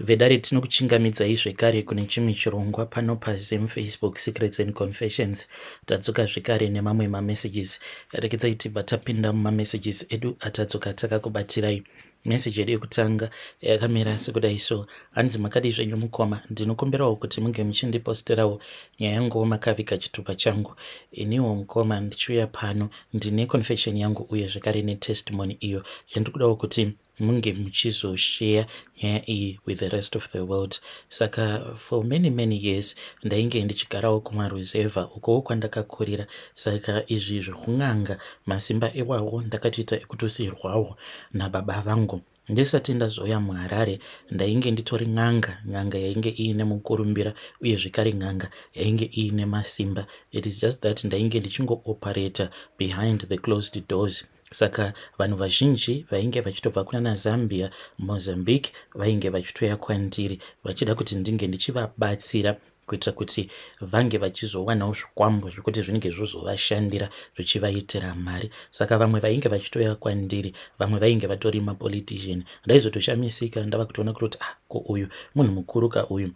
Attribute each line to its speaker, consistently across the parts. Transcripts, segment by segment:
Speaker 1: Vedare, tinokuchingamidzai zvekare kune chimwe chirongwa pano paZim Facebook Secrets and Confessions. Tadzoka zvekare nemamwe mamessages. Rekedzai tibva tapinda mumamessages edu atadzoka takakubatirai. Meseji yedu yekutanga yakamira sekudai so. Hanzi, "Makadii zvenyu mukoma? Ndinokumbirawo kuti munge muchindiposterawo nyaya yanguwo makaviga chitupa changu. Iniwo mukoma ndichiuya pano ndine confession yangu uye zvekare netestimony iyo yandiri kudawo kuti munge muchizosheya nyaya iyi with the rest of the world. Saka for many many years ndainge ndichigarawo kumaruzevha ukowo kwandakakurira. Saka izvi zvekun'anga, masimba iwawo ndakatoita ekutosiyirwawo nababa vangu. Ndisati ndazouya muHarare ndainge nditori n'anga, n'anga yainge iine mukurumbira uye zvekare n'anga yainge iine masimba. It is just that ndainge ndichingooperata behind the closed doors. Saka vanhu vazhinji vainge vachitobva kuna naZambia, Mozambique, vainge vachitoya kwandiri vachida kuti ndinge ndichivabatsira kuitira kuti vange vachizowanawo zvikwambo zvekuti zvinenge zvozovashandira zvichivaitira mari. Saka vamwe vainge vachitoya kwandiri, vamwe vainge vatori mapolitician. Ndaizotoshamisika ndava kutoona kutoti, ah, ko uyu munhu mukuru ka uyu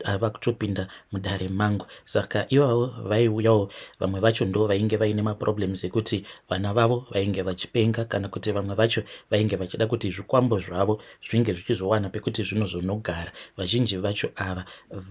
Speaker 1: ava kutopinda mudare mangu?" Saka ivavo vaiuyawo, vamwe vacho ndo vainge vaine maproblems ekuti vana vavo vainge vachipenga, kana kuti vamwe vacho vainge vachida kuti zvikwambo zvavo zvinge zvichizowana pekuti zvinozonogara. Vazhinji vacho ava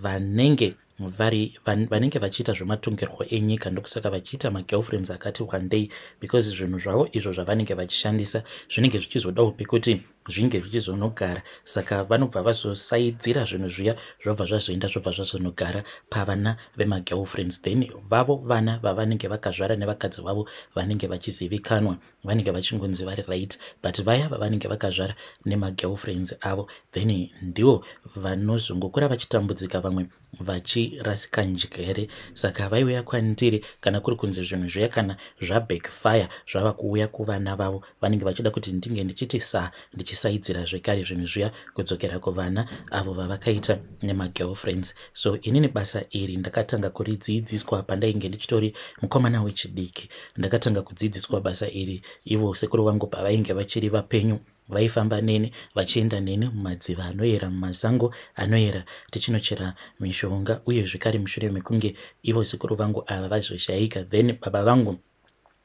Speaker 1: vanenge vari vanenge vachiita zvematongerwo enyika, ndokusaka vachiita magirlfriends akati wandei, because zvinhu zvavo izvo zvavanenge vachishandisa zvinenge zvichizodawo pekuti zvinge zvichizonogara. Saka vanobva vazosaidzira zvinhu zviya, zvobva zvazoenda, zvobva zvazonogara pavana vemagirlfriends. Then vavo vana vavanenge vakazvara nevakadzi vavo vanenge vachizivikanwa, vanenge vachingonzi vari right, but vaya vavanenge vakazvara nemagirlfriends avo, then ndivo vanozongokura vachitambudzika, vamwe vachirasika njere. Saka vaiuya kwandiri kana kuri kunzi zvinhu zviya kana zvabackfire, zvava kuuya kuvana vavo, vanenge vachida kuti ndinge ndichiti sa ndichisaidzira zvekare zvinhu zviya kudzokera kuvana avo vavakaita nemagirlfriends. So inini basa iri ndakatanga kuridzidziswa pandainge ndichitori mukomana wechidiki. Ndakatanga kudzidziswa basa iri ivo sekuru vangu pavainge vachiri vapenyu. Vaifamba neni, vachienda neni mumadziva anoyera, mumasango anoyera, tichinochera mishonga. Uye zvekare mushure mekunge ivo sekuru vangu ava vazoshayika, then baba vangu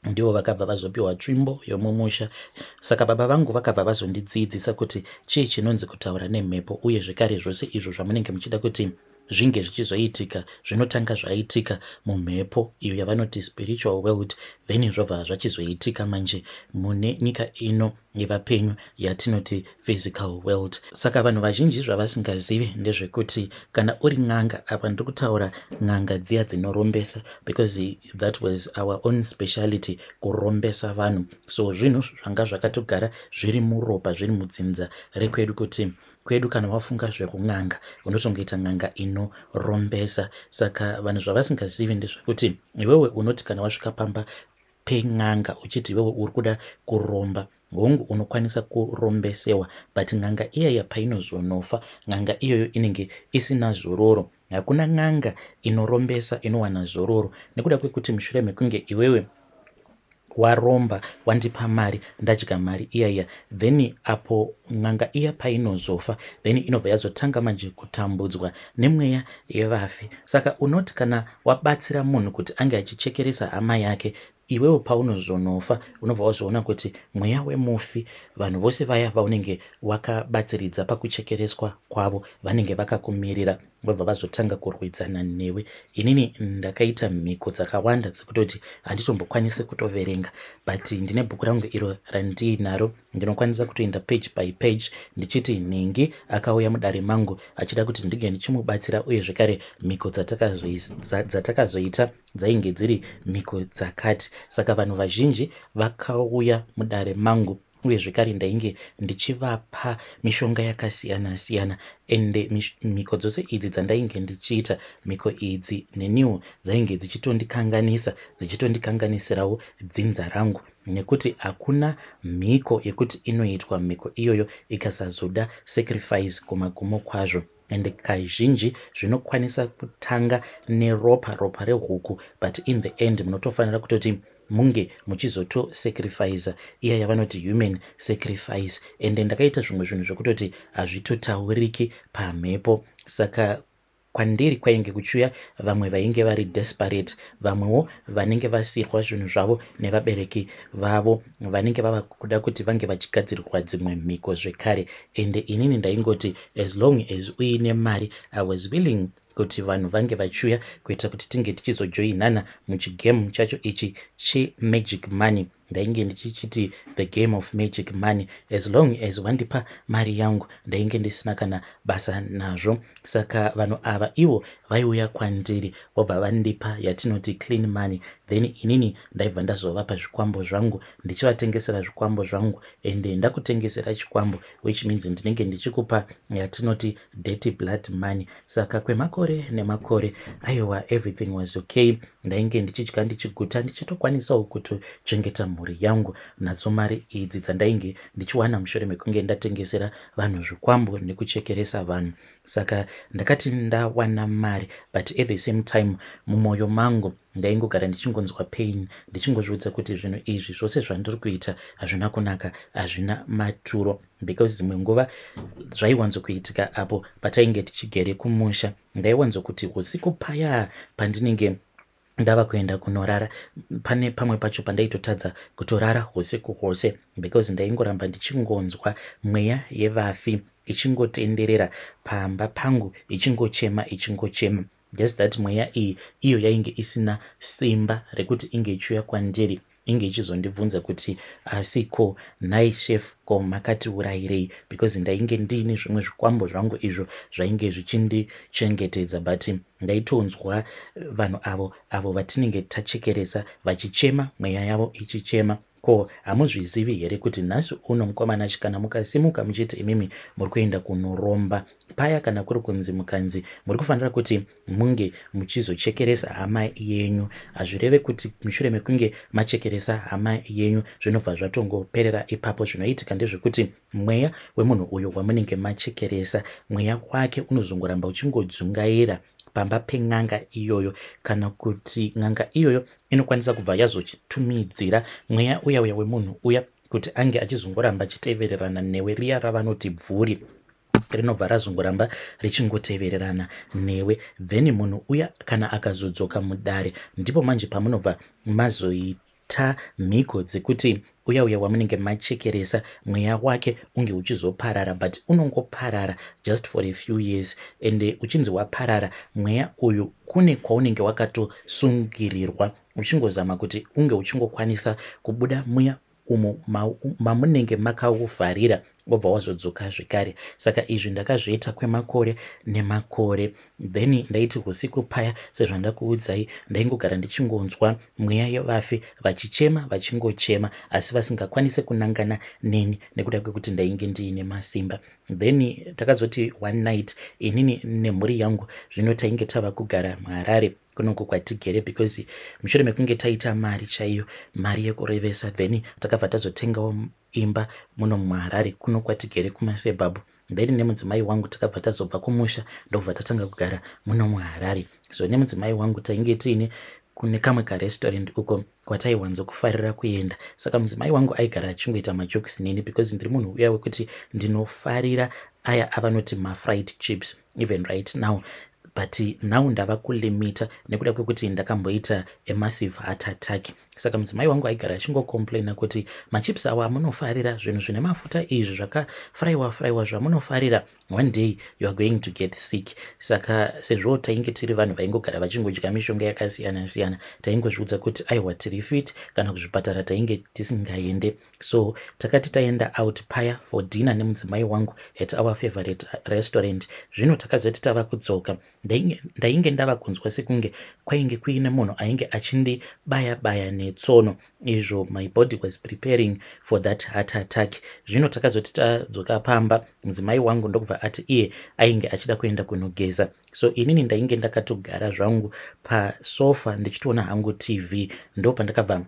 Speaker 1: ndivo vakabva vazopiwa tsvimbo yomumusha. Saka baba vangu vakabva vazondidzidzisa kuti chii chinonzi kutaura nemhepo, uye zvekare zvose izvo zvamunenge muchida kuti zvinge zvichizoitika zvinotanga zvaitika mumhepo iyo yavanoti spiritual world, then zvobva zvachizoitika manje mune nyika ino yevapenyu yatinoti physical world. Saka vanhu vazhinji zvavasingazivi ndezvekuti kana uri n'anga, apa ndiri kutaura n'anga dziya dzinorombesa, because that was our own speciality, kurombesa vanhu. So zvinhu zvanga zvakatogara zviri muropa, zviri mudzinza rekwedu, kuti kwedu kana wafunga zvekun'anga unotongoita n'anga inorombesa. Saka vanhu zvavasingazivi ndezvekuti iwewe unoti kana wasvika pamba pen'anga uchiti iwewe uri kuda kuromba, hongu, unokwanisa kurombesewa, but n'anga iyaya painozonofa, n'anga iyoyo inenge isina zororo. Hakuna n'anga inorombesa inowana zororo, nekuda kwekuti mushure mekunge iwewe waromba, wandipa mari, ndadya mari iyaiya, then apo n'anga iya painozofa, then inobva yazotanga manje kutambudzwa nemweya yevafi. Saka unoti kana wabatsira munhu kuti ange achichekeresa hama yake, iwewo paunozonofa unobva wazoona kuti mweya wemufi, vanhu vose vaya vaunenge wakabatsiridza pakuchekereswa kwavo, vanenge vakakumirira, vobva vazotanga kurwidzana newe. Inini ndakaita mhiko dzakawanda dzekutoti handitombokwanisi kutoverenga, but ndine bhuku rangu iro randiinaro, ndinokwanisa kutoenda page by page ndichiti nhingi akauya mudare mangu achida kuti ndinge ndichimubatsira, uye zvekare mhiko dzatakazoita dzainge dziri mhiko dzakati. Saka vanhu vazhinji vakauya mudare mangu, uye zvekare ndainge ndichivapa mishonga yakasiyana siyana. Ende mhiko dzose idzi dzandainge ndichiita, mhiko idzi neniwo dzainge dzichitondikanganisa, dzichitondikanganisirawo dzinza rangu, nekuti hakuna mhiko yekuti inoitwa mhiko iyoyo ikasazoda sacrifice kumagumo kwazvo. Ende kazhinji zvinokwanisa kutanga neropa, ropa rehuku, but in the end munotofanira kutoti Munge muchizotosacrifica iya yavanoti human sacrifice. Ende ndakaita zvimwe zvinhu zvekutoti hazvitotauriki pamhepo. Saka kwandiri kwainge kuchiuya vamwe vainge vari desperate, vamwewo vanenge vasirwa zvinhu zvavo nevabereki vavo, vanenge vava kuda kuti vange vachigadzirirwa dzimwe mhiko zvekare. Ende inini ndaingoti as long as uine mari, I was willing kuti vanhu vange vachiuya kuitira kuti tinge tichizojoinana muchigame chacho ichi chemagic money. Ndainge ndichichiti the game of magic money. As long as wandipa mari yangu, ndainge ndisina kana basa nazvo. Saka vanhu ava ivo vaiuya kwandiri, vobva vandipa yatinoti clean money. Then inini ndaibva ndazovapa zvikwambo zvangu, ndichivatengesera zvikwambo zvangu. Ende ndakutengesera chikwambo, which means ndinenge ndichikupa yatinoti dirty blood money. Saka kwemakore nemakore, aiwa, everything was okay. Ndainge ndichidya ndichiguta, ndichitokwanisawo kutochengeta mhuri yangu nadzo mari idzi dzandainge ndichiwana mushure mekunge ndatengesera vanhu zvikwambo nekuchekeresa vanhu. Saka ndakati ndawana mari, but at the same time mumwoyo mangu ndaingogara ndichingonzwa pain, ndichingozviudza kuti zvinhu izvi zvose zvandiri kuita hazvina kunaka, hazvina maturo. Because dzimwe nguva zvaiwanzokuitika apo patainge tichigere kumusha, ndaiwanzokuti usiku paya pandinenge ndava kuenda kunorara, pane pamwe pacho pandaitotadza kutorara usiku hwose because ndaingoramba ndichingonzwa mweya yevafi ichingotenderera pamba pangu, ichingochema, ichingochema. Just that mweya iyi iyo yainge isina simba rekuti inge ichiuya kwandiri, inge ichizondibvunza kuti, "Asi ko nhai chef, ko makatiurayirei?" Because ndainge ndiine zvimwe zvikwambo zvangu izvo zvainge zvichindichengetedza, but ndaitonzwa vanhu avo vatinenge tachekeresa vachichema, mweya yavo ichichema. Ko hamuzvizivi here kuti nhasi uno, mukomana, kana mukasimuka muchiti imimi muri kuenda kunoromba paya, kana kuri kunzi mukanzi muri kufanira kuti munge muchizochekeresa hama yenyu, hazvireve kuti mushure mekunge machekeresa hama yenyu zvinobva zvatongoperera ipapo? Zvinoitika ndezvekuti mweya wemunhu uyu wamunenge machekeresa, mweya wake unozongoramba uchingodzungaira pamba pen'anga iyoyo, kana kuti n'anga iyoyo inokwanisa kubva yazochitumidzira mweya uya uya wemunhu uya kuti ange achizongoramba achitevererana newe. Riya ravanoti bvuri rinobva razongoramba richingotevererana newe. Then munhu uya kana akazodzoka mudare, ndipo manje pamunobva mazoita mhiko dzekuti uya uya wamunenge machekeresa, mweya wake unge uchizoparara. But unongoparara just for a few years, and uchinzi waparara mweya uyu, kune kwaunenge wakatosungirirwa, uchingozama kuti unge uchingokwanisa kubuda muya umo mamunenge makauvharira, wobva wazodzoka zvekare. Saka izvi ndakazviita kwemakore nemakore. Then ndaiti usiku paya, sezvandakuudzai, ndaingogara ndichingonzwa mweya yevafi vachichema, vachingochema, asi vasingakwanisi kunangana neni nekuda kwekuti ndainge ndiine masimba. Then takazoti one night, inini nemhuri yangu zvino tainge tava kugara muHarare kunoko kwatigere, because mushure mekunge taita mari chaiyo, mari yekurevesa, then takabva tazotengawo imba muno muHarare kuno kwatigere kumasuburbs. Then nemudzimai wangu takabva tazobva kumusha, ndokubva tatanga kugara muno muHarare. So nemudzimai wangu tainge tiine kune kamwe karestaurant uko kwataiwanzokufarira kuenda. Saka mudzimai wangu aigara achingoita majokes neni because ndiri munhu uya wekuti ndinofarira aya avanoti mafried chips even right now. But now ndava kulimita nekuda kwekuti ndakamboita amassive heart attack. Saka mudzimai wangu aigara achingocomplaina kuti, "Machips awa amunofarira, zvinhu zvine mafuta izvi, zvakafraiwa fraiwa zvamunofarira, one day you are going to get sick." Saka sezvo tainge tiri vanhu vaingogara vachingodya mishonga yakasiyana siyana, taingozviudza kuti aiwa, tiri fit, kana kuzvipatara tainge tisingaende. So takati taenda out paya for dinner nemudzimai wangu at our favorite restaurant. Zvino takazoti tava kudzoka, ndainge ndava kunzwa sekunge kwainge kuine munhu ainge achindibaya baya netsono, izvo my body was preparing for that heart attack. Zvino takazoti tadzoka pamba, mudzimai wangu ndokubva ati iye ainge achida kuenda kunogeza. So inini ndainge ndakatogara zvangu pasofa ndichitoona hangu TV, ndo pandakabva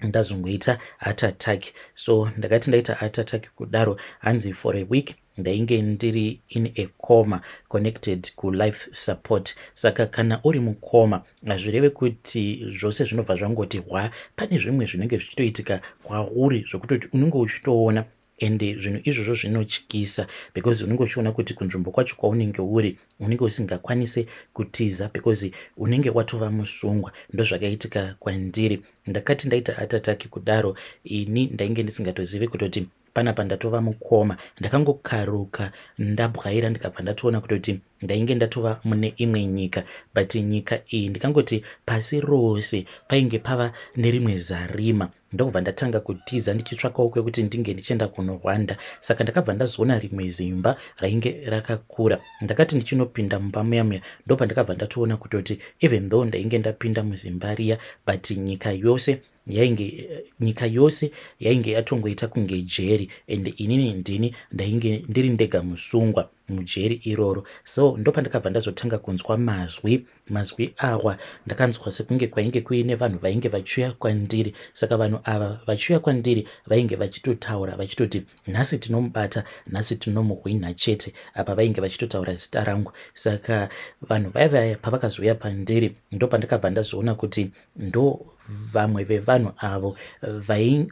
Speaker 1: Ndazongoita heart attack. So ndakati ndaita heart attack kudaro, hanzi for a week ndainge ndiri in a coma, connected kulife support. Saka kana uri mucoma, hazvireve kuti zvose zvinobva zvangoti hwa. Pane zvimwe zvinenge zvichitoitika kwauri zvokutoti unenge uchitoona, ende zvinhu izvozvo zvinotyisa because unenge uchiona kuti kunzvimbo kwacho kwaunenge uri unenge usingakwanisi kutiza because unenge watova musungwa. Ndozvakaitika kwandiri. Ndakati ndaita heart attack kudaro, ini ndainge ndisingatozivi kutoti panapa ndatova mucoma. Ndakangokaruka ndabwaira, ndikabva ndatoona kutoti ndainge ndatova mune imwe nyika, but nyika iyi ndikangoti pasi rose painge pava nerimwe zarima. Ndokubva ndatanga kutiza ndichitsvakawo kwekuti ndinge ndichienda kunorwanda. Saka ndakabva ndazoona rimwe zimba rainge rakakura. Ndakati ndichinopinda mumba muya muya, ndopandakabva ndatoona kutoti even though ndainge ndapinda muzimba riya, but nyika yose yainge yatongoita kunge jeri, and inini ndini ndainge ndiri ndega musungwa mujeri iroro. So ndopandakabva ndazotanga kunzwa mazwi. Mazwi awa ndakanzwa sekunge kwainge kuine vanhu vainge vachiuya kwandiri. Saka vanhu ava vachiuya kwandiri vainge vachitotaura vachitoti, "Nhasi tinomubata, nhasi tinomuhwina chete." Apa vainge vachitotaura zita rangu. Saka vanhu vaiva pavakazouya pandiri, ndopandakabva ndazoona kuti ndo vamwe vevanhu avo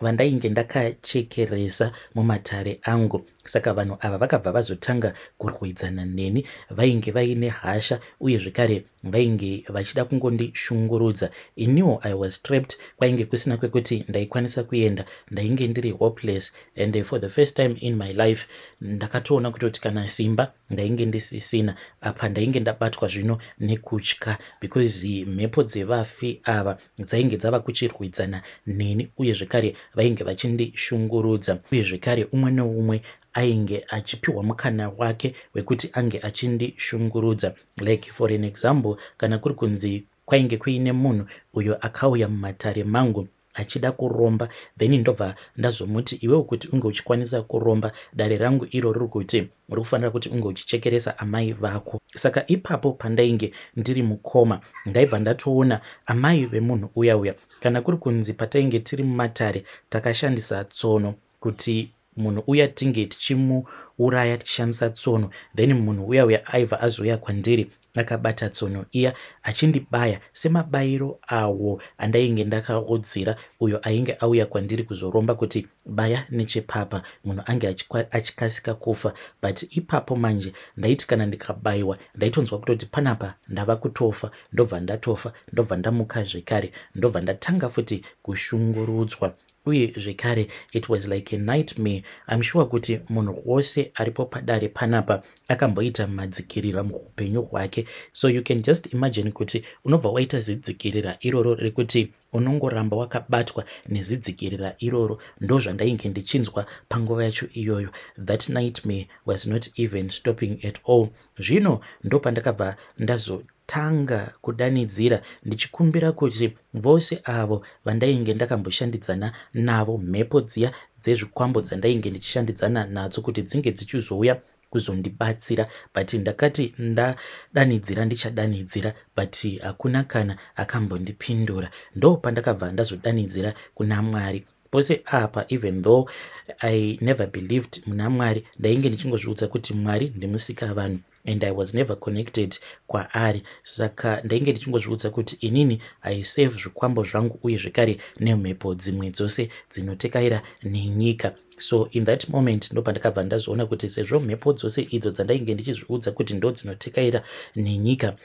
Speaker 1: vandainge ndakachekeresa mumatare angu. Saka vanhu ava vakabva vazotanga kurwidzana neni. Vainge vaine hasha uye zvekare vainge vachida kungondishungurudza. Iniwo I was trapped, kwainge kusina kwekuti ndaikwanisa kuenda. Ndainge ndiri hopeless, and for the first time in my life ndakatoona kutoti kana simba ndainge ndisisina. Apa ndainge ndabatwa zvino nekutya because mhepo dzevafi ava dzainge dzava kuchirwidzana neni, uye zvekare vainge vachindishungurudza, uye zvekare umwe neumwe ainge achipiwa mukana wake wekuti ange achindishungurudza. Like for an example, kana kuri kunzi kwainge kuine munhu uyo akauya mumatare mangu achida kuromba, then ndobva ndazomuti, "Iwewo kuti unge uchikwanisa kuromba, dare rangu iro riri kuti uri kufanira kuti unge uchichekeresa amai vako." Saka ipapo pandainge ndiri mucoma, ndaibva ndatoona amai vemunhu uya uya. Kana kuri kunzi patainge tiri mumatare takashandisa tsono kuti munhu uya tinge tichimuuraya tichishandisa tsono, then munhu uya uya aibva azouya kwandiri akabata tsono iya achindibaya semabayiro awo andainge ndakaudzira uyo ainge auya kwandiri kuzoromba kuti baya nechepapa, munhu ange achikasika kufa. But ipapo manje ndaiti kana ndikabayiwa, ndaitonzwa kutoti panapa ndava kutofa. Ndobva ndatofa, ndobva ndamuka zvekare, ndobva ndatanga futi kushungurudzwa. Uye zvekare it was like a nightmare. I'm sure kuti munhu wose aripo padare panapa akamboita madzikirira muupenyu hwake, so you can just imagine kuti unobva waita zidzikirira iroro rekuti unongoramba wakabatwa nezidzikirira iroro. Ndo zvandainge ndichinzwa panguva yacho iyoyo. That nightmare was not even stopping at all. Zvino ndopandakabva ndazotanga kudanidzira ndichikumbira kuti vose avo vandainge ndakamboshandidzana navo, mhepo dziya dzezvikwambo dzandainge ndichishandidzana nadzo, kuti dzinge dzichizouya kuzondibatsira. But ndakati ndadanidzira, ndichadanidzira, but hakuna kana akambondipindura. Ndo pandakabva ndazodanidzira kuna Mwari. Pose apa, even though I never believed muna Mwari, ndainge ndichingozviudza kuti Mwari ndimusika vanhu and I was never connected kwaari. Saka ndainge ndichingozviudza kuti inini I serve zvikwambo zvangu uye zvekare nemhepo dzimwe dzose dzinotekaira nenyika. So in that moment ndopandakabva ndazoona kuti sezvo mhepo dzose idzo dzandainge ndichizviudza kuti ndo dzinotekaira nenyika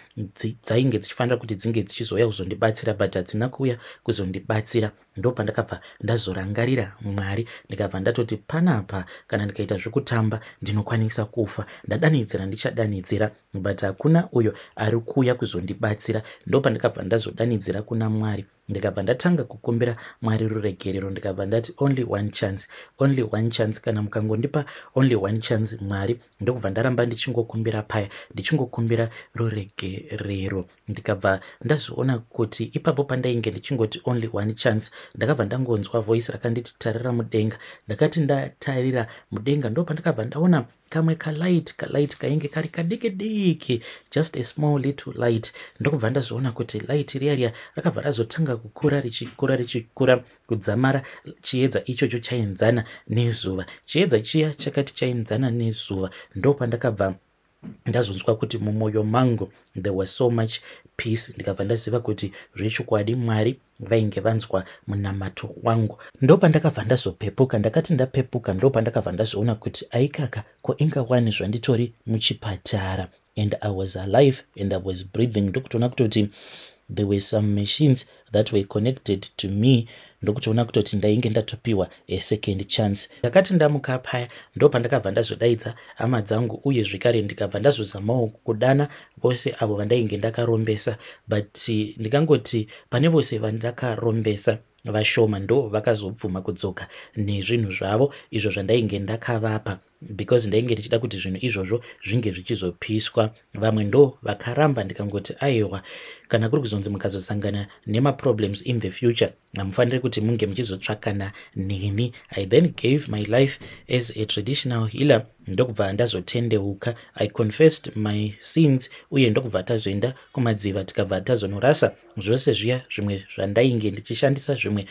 Speaker 1: dzainge dzichifanira kuti dzinge dzichizouya kuzondibatsira, but hadzina kuuya kuzondibatsira, ndopandakabva ndazorangarira Mwari. Ndikabva ndatoti panapa kana ndikaita zvekutamba ndinokwanisa kufa. Ndadanidzira, ndichadanidzira, but hakuna uyo ari kuuya kuzondibatsira. Ndopandakabva ndazodanidzira kuna Mwari, ndikabva ndatanga kukumbira Mwari ruregerero. Ndikabva ndati, "Only one chance, only one chance, kana mukangondipa only one chance, Mwari." Ndokubva ndaramba ndichingokumbira paya, ndichingokumbira ruregerero. Ndikabva ndazoona kuti ipapo pandainge ndichingoti only one chance Ndakabva ndangonzwa voice rakanditi, "Tarira mudenga." Ndakati ndatarira mudenga, ndo pandakabva ndaona kamwe kalight, kalight kainge kari kadiki diki, just a small little light. Ndokubva ndazoona kuti light riya riya rakabva razotanga kukura, richikura, richikura, kudzamara chiedza ichocho chaenzana nezuva. Chiedza chiya chakati chaenzana nezuva, ndo pandakabva ndazonzwa kuti mumwoyo mangu there was so much peace. Ndikabva ndaziva kuti zvechokwadi Mwari vainge vanzwa munamato wangu. Ndo pandakabva ndazopepuka. Ndakati ndapepuka, ndo pandakabva ndazoona kuti aikaka, ko inga wani zvanditori muchipatara and I was alive and I was breathing. Ndokutoona kutoti there were some machines that were connected to me. Ndokutoona kutoti ndainge ndatopiwa a second chance. Ndakati ndamuka paya, ndo pandakabva ndazodaidza hama dzangu, uye zvekare ndikabva ndazozamawo kudana vose avo vandainge ndakarombesa. But ndikangoti pane vose vandakarombesa, vashoma ndo vakazobvuma kudzoka nezvinhu zvavo izvo zvandainge ndakavapa, because ndainge ndichida kuti zvinhu izvozvo zvinge zvichizopiswa. Vamwe ndo vakaramba. Ndikangoti aiwa, kana kuri kuzonzi mukazosangana nemaproblems in the future, hamufaniri kuti munge muchizotsvakana neni. I then gave my life as a traditional healer, ndokubva ndazotendeuka. I confessed my sins, uye ndokubva tazoenda kumadziva, tikabva tazonorasa zvose zviya zvimwe zvandainge ndichishandisa, zvimwe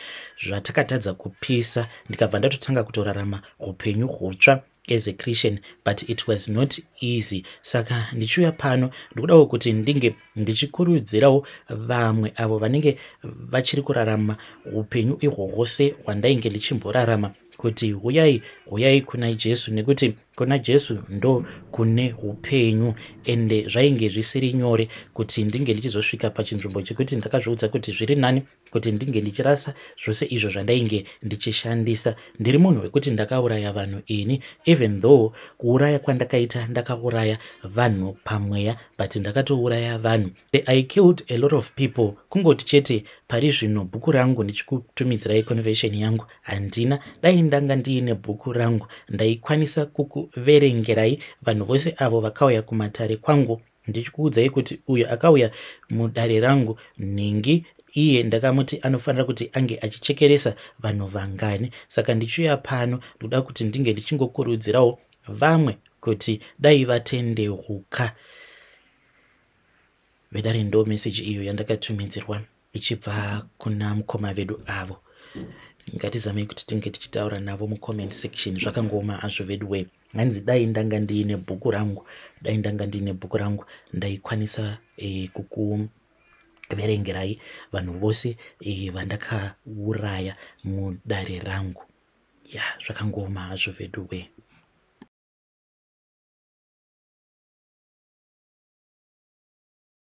Speaker 1: zvatakatadza kupisa. Ndikabva ndatotanga kutorarama upenyu hutsva as a Christian, but it was not easy. Saka ndichiuya pano, ndikudawo kuti ndinge ndichikurudzirawo vamwe avo vanenge vachiri kurarama upenyu ihwohwo sehwandainge ndichimborarama, kuti huyai, huyai kuna Jesu, nekuti kuna Jesu ndo kune upenyu. Ende zvainge zvisiri nyore kuti ndinge ndichizosvika pachinzvimbo chekuti ndakazviudza kuti zviri nani kuti ndinge ndichirasa zvose izvo zvandainge ndichishandisa. Ndiri munhu wekuti ndakauraya vanhu ini. Even though kuuraya kwandakaita, ndakauraya vanhu pamweya, but ndakatouraya vanhu. I killed a lot of people. Kungoti chete pari zvino bhuku rangu ndichikutumidzirai confession yangu handina. Dai ndanga ndiine bhuku rangu, ndaikwanisa kukuverengerai vanhu vose avo vakauya kumatare kwangu, ndichikuudzai kuti uyo akauya mudare rangu nhingi, iye ndakamuti anofanira kuti ange achichekeresa vanhu vangani. Saka ndichiuya pano, ndoda kuti ndinge ndichingokurudzirawo vamwe kuti dai vatendeuka. Vedare, ndo meseji iyo yandakatumidzirwa ichibva kuna mukoma vedu avo. Ngatizamei kuti tinge tichitaura navo mucomment section. Zvakangooma hazvo vedu wee. Hanzi dai ndanga ndiine bhuku rangu, dai ndanga ndiine bhuku rangu, ndaikwanisa kukuverengerai vanhu vose vandakauraya mudare rangu. Ya, zvakangooma hazvo vedu wee.